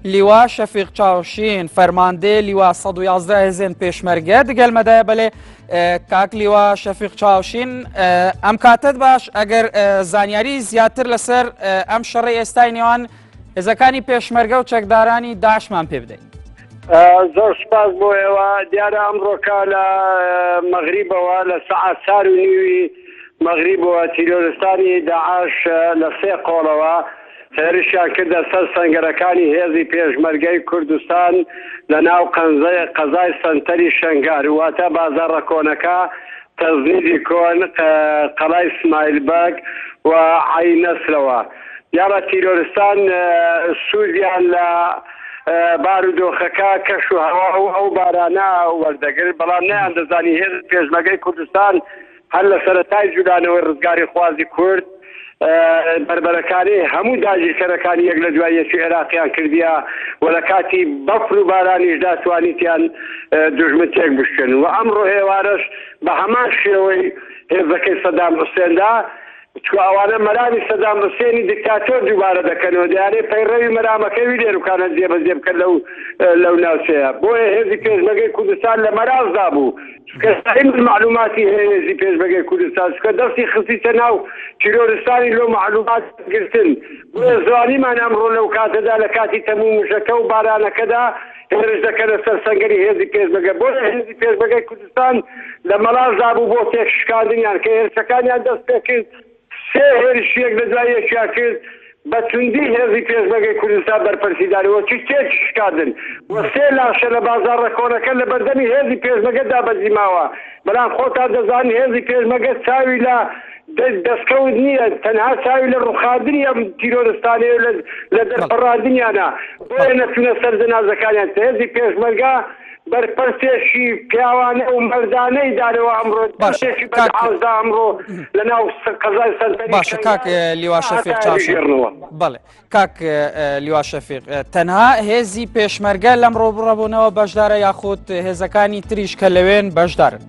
لیوا شەفیق چاوشین فەرماندەی لیوا 111 هێزێن پێشمەرگە دگەل مەدایە بەلێ کاک لیوا شەفیق چاوشین ئەم کاتت باش ئەگەر زانیاری زیاتر لەسەر ئەم شەڕی ئێستای نێوان هێزەکانی پێشمەرگە و چەکدارانی داعشمان پێ بدەیت. زۆر سپاس بۆ ئێوە دیارە ئەمڕۆکە لە مەغریبەوە لە سەعات چار و نیوی مەغریبەوە تیرۆرستانی داعش لە سێ قۆڵەوە هێرشیان کردە سەر سەنگەرەکانی هێزی پێشمەرگەی کوردستان لە ناو قەنزەی قەزای سەنتەری شەنگار واتە بازاڕە کۆنەکە، تەزنیدی کۆن، قەڵای سمایل بەگ و عەین نەسرەوە. دیارە تیرۆرستان سوودیان لە بارودۆخەکە، کەش و هەوا و ئەو بارانە وەردەگرت، بەڵام نەیاندەزانی هێزی پێشمەرگەی کوردستان هەر لە سەرەتای جولانەوەی ڕزگاریخوازی کورد بەربەرەکانێی هەموو داگیرکەرەکانی یەک لە دوای یەکی عێراقیان کردیە و لە کاتی بەفر و بارانیشدا توانیتیان دوژمن تێک بشکێنن و ئەمڕۆ ئێوارەش بە هەمان شێوەی هێزەکەی سەدام حوسێندا چونکە ئەوانە مەرامی سەدام حوسێنی دیکتاتۆر دووبارە دەکەنەوە دەیانەوێت پەیڕەوی مەرامەکەی وی لێروکانە جێبەجێ بکەن لەو لەو ناوچەیە بۆیە هێزی پێشمەرگەی کوردستان لە مەرازدا بوو چونکە دایمەن مەعلوماتی هەیە هێزی پێشمەرگەی کوردستان چونکە دەستی خستیتە ناو تیرۆرستانی لۆ مەعلومات گرتن بۆیە زانیمان ئەمڕۆ لەو کاتەدا لە کاتی تەموو مژەکە و بارانەکەدا هێرش دەکەنە سەر سەنگەری هێزی پێشمەرگە بۆیە هێزی پێشمەرگەی کوردستان لە مەڵاسدا بوو بۆ تێکشکاندنیان کە هێرشەکانیان دەست پێکرد سێ هێرشی یەک لە دوای یەکیان کرد، بە توندی هێزی پێشمەرگەی کوردستان بەرپەرچی دانەوە چی تێکی شکاندن و سێ لاشە لە بازاڕە کۆنەکە لە بەردەمی هێزی پێشمەرگە دا بەجی ماوە، بەلام خۆتان دەزانن هێزی پێشمەرگە چاوی لە دەستکەوت نییە تەنها چاوی لە ڕوخاندنی ئەم تیرۆرستانەیە و لە دەرپەڕاندنیانە، بۆیە نەچوونە سەر جەنازەکانیان، هێزی پێشمەرگە. بەرپرسێکی پیاوانە و مەردانەی دانەوە ئەمڕۆ باشە دەستێکی بە کاک دەعاوزدا ئەمڕۆ لە ناو قەزای سەنتەری باشە کاک شەنگال لیوا تا شەفیق هەتایە چاوشین بگێڕنەوە. بەڵێ کاک لیوا شەفیق تەنها هێزی پێشمەرگە لەم ڕۆبڕەبوونەوە بەشدارە یاخود هێزەکانی تریش کە لەوێن بەشدارن؟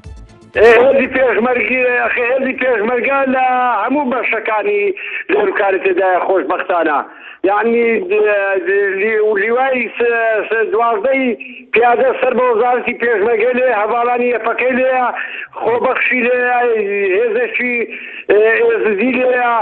هێزی پێشمەرگی هێزی پێشمەرگە لە هەموو بەشەکانی لێروکاری تێدایە خۆشبەختانە یعنی لیوای دوازدەی پیادە سەر بە وەزارەتی پێشمەرگەی لێ هەڤاڵانی یەپەکەی لێیە خۆبەخشی لێیە هێزێکی ئێزدی لێیە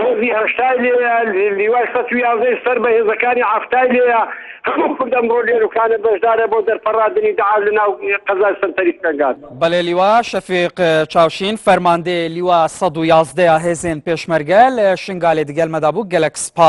هێزی هەشتای لێیە، لیوای 111ی سەر بە هێزەکانی حەفتای لێیە، هەموو کورد ئەمڕۆ لێروکانە بەشدارە بۆ دەرپەڕاندنی داعش لە ناو قەزای سەنتەری شەنگال. بەلێ لیوا شەفیق چاوشین فەرماندەێ لیوا 111 هێزێن پێشمەرگە لە شنگالێ دگەل مەدا بوو گەلەک سپاس.